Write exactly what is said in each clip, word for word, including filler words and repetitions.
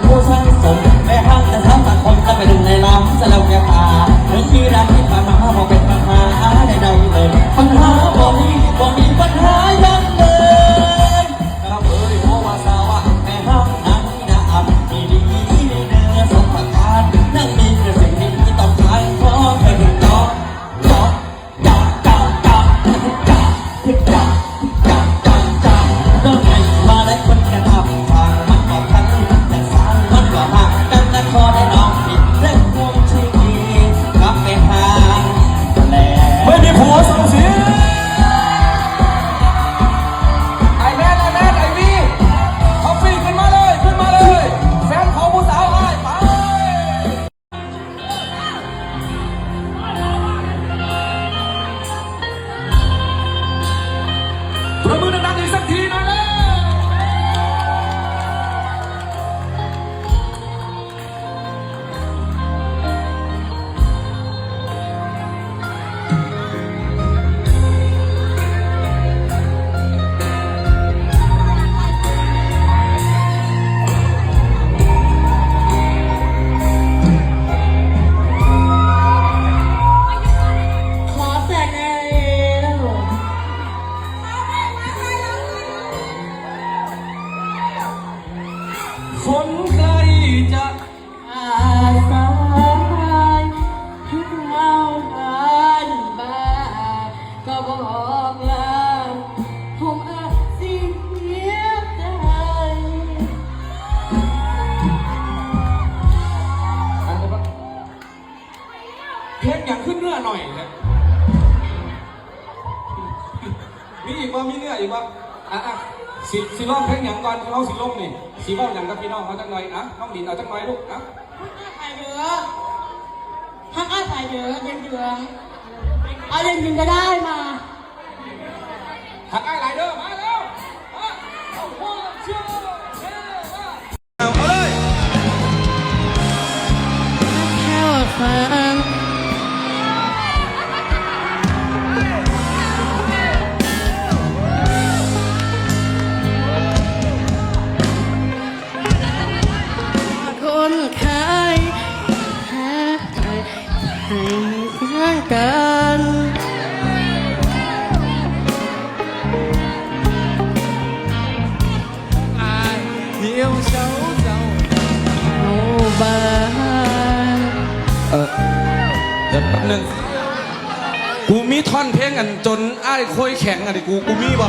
ผู้สร้างสมแม่ห้างแต่สามตัดคนจะไปดึงในลำสลับแก่ตาเรื่องที่รักที่ผ่านมาบอกเป็นปัญหาใดๆเลยปัญหาบ่มีบ่มีปัญหายังเลยครับเอ้ยเพราะว่าสาวะแม่ห้างนั้นนะอับมีดีในเนื้อสมประการนั่งมีกระสิบนี้ต้องการขอเธอต้องต้อง ไม่มีผัวส่งเสียง ไอแมน ไอแมน ไอวี คอฟฟี่ขึ้นมาเลย ขึ้นมาเลย แฟนของผู้สาวอ้ายไป ปรบมือดังๆอีกสักทีหน่อยเร็ว ขอแสงแอร์แล้ว ฝนใกล้จะ อาสายคือเฮาบ้านบ้าก็บอกลาผมอาจสิเสียใจ เพลงอย่างขึ้นเนื้อหน่อยนะ มีอีกบ่ มีเนื้ออีกบ่ อ่ะอ่ะ สิ สิร้องเพลงหยังก่อน เฮาสิลงนี่ สิเว้าหยังกับพี่น้องเฮาจักหน่อย อ่ะ น้องหลินเอาจักหน่อยลูก อ่ะ ฮักอ้ายถ่ายเด้อ ฮักอ้ายถ่ายเด้อ เดืองๆ เอาเดืองๆ ก็ได้มา ฮักอ้ายหลายเด้อ มาเร็ว มา เอา one two three มา เอาเลย แค่ว่าฝัน คนขายหาให้ทางกัน เดี๋ยวเช้าเจ้าเข้าบ้าน เออ เดี๋ยวแป๊บนึง กูมีท่อนเพลงอันจนอ้ายโคยแข็งอ่ะดิ กู กูมีบ่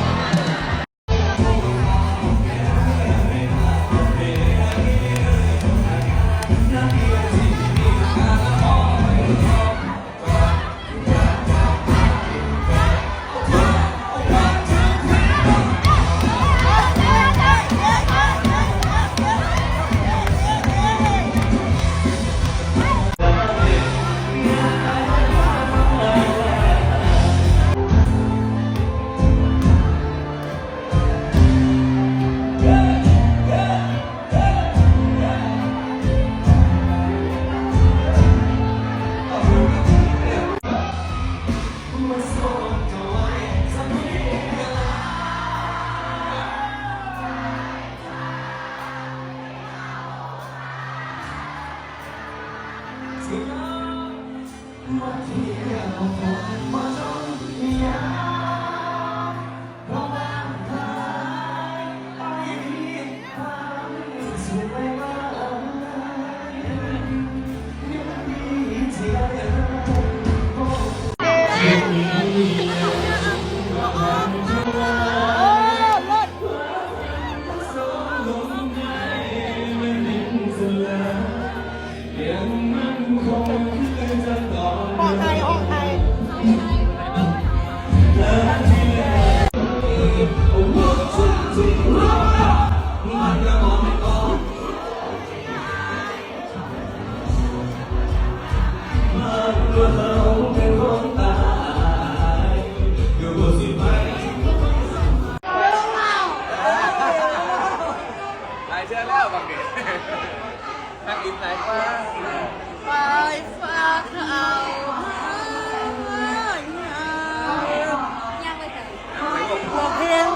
เปิดเพลง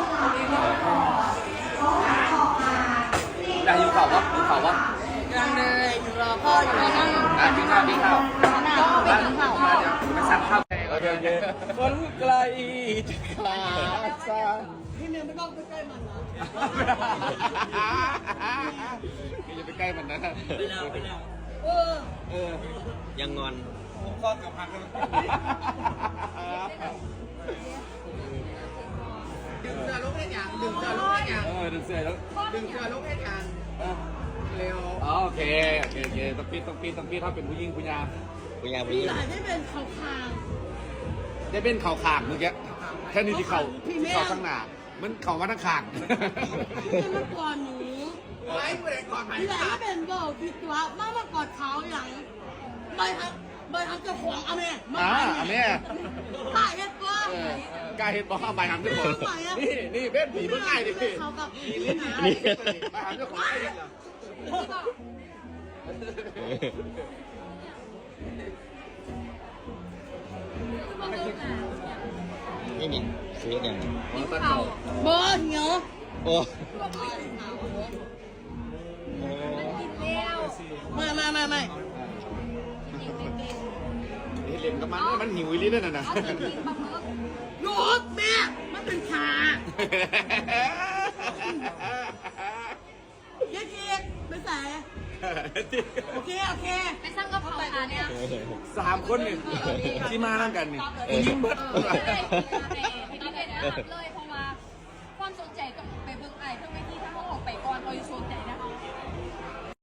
ได้อยู่เข่าวะอยู่เข่าวะ ยังเลยอยู่รอพ่ออยู่นะ อ่ะกินข้าวกินข้าว หน้าก็ไปกินข้าว มาเดี๋ยวไปสั่งข้าว โอเคโอเค คนไกลจะขาดสาย พี่เมย์ไม่ต้องไปใกล้มันนะ อย่าไปใกล้มันนะ เออ เออ ยังงอน ดึงเสื้อลงให้หยัง ดึงเสื้อลงให้หยัง เออดึงเสื้อแล้ว ดึงเสื้อลงให้หยัง เออ เร็ว อ๋อโอเคโอเคโอเคต้องปิดต้องปิดต้องปิดถ้าเป็นผู้หญิงผู้หญิง ผู้หญิงผู้หญิง หลายได้เป็นเขาคาง ได้เป็นเขาคางเมื่อกี้แค่นี้ที่เขา พี่แม่ ที่เขาข้างหน้ามันเขามาทางข้าง นี่มันก่อนหนู ไว้ผู้ใดก่อนไหม นี่แหละถ้าเป็นเบาผิดตัวมากมากอดเขาอย่าง ใบหักใบหักเจ้าของเอาแม่มา อ่าเอาแม่ ตายเฮ็ดตัว เออกล้าเฮ็ดบ่เอาใบหักเจ้าของ นี่นี่เบ้นผีเบิ่งอ้ายดิ เขากับ นี่นี่ใบหักเจ้าของอ้ายดิ นี่นี่ซื้อยัง บ่เหนียว โอ้ ไม่ไม่ไม่ไม่ เห็นเล่นกับมันมันหิวอีหลีนั่นน่ะนะ หยุดแม่ มันเป็นขา เย็ดอีกไปใส่ โอเค โอเค ไปสั่งกับเขาค่ะเนี่ย สามคนนี่ที่มาทางกันนี่ เออ ผู้หญิงเบิด เออ ไม่ได้ไม่ได้ไม่ได้เลยเพราะว่าความสนใจก็ไปเบิ่งไอ้เพิ่งไม่ที่ถ้าเขาออกไปก่อนเขาอยู่สนใจนะเขา